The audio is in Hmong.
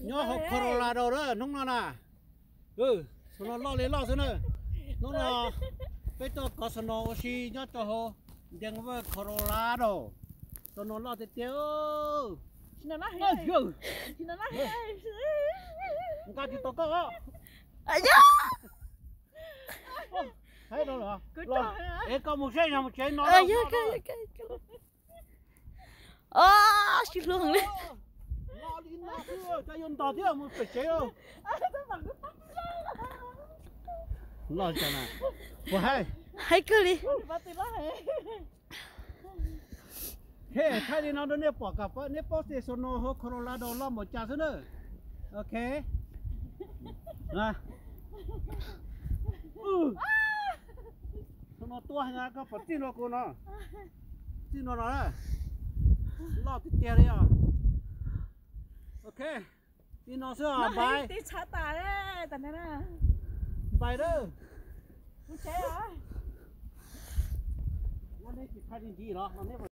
Nyob hauv Colorado na hnub no na. Xyoo no loj li loj xwb na. Hnub no peb tuaj kov snow ua si nyob rau hauv Denver, Colorado. Snow loj tiag tiag. Nqa tsis tau koj. Hais rau lawm, es koj mus saib, yog mus tsev no. Sib hlub li. Cas yuav ntog thiab mus pem tsev. Loj, puas hais? Hais kawg li. Thaij li no rau nej pom, kom neb paub tias snow hauv Colorado loj npaum cas xwb na. Ok. Snow tuaj heev, koj pom txij no, kuv no, txij no no, loj tiag tiag li os. Ok, li no xwb os. Npais, npais lawm. Nej tsis thaij li ntsis los neb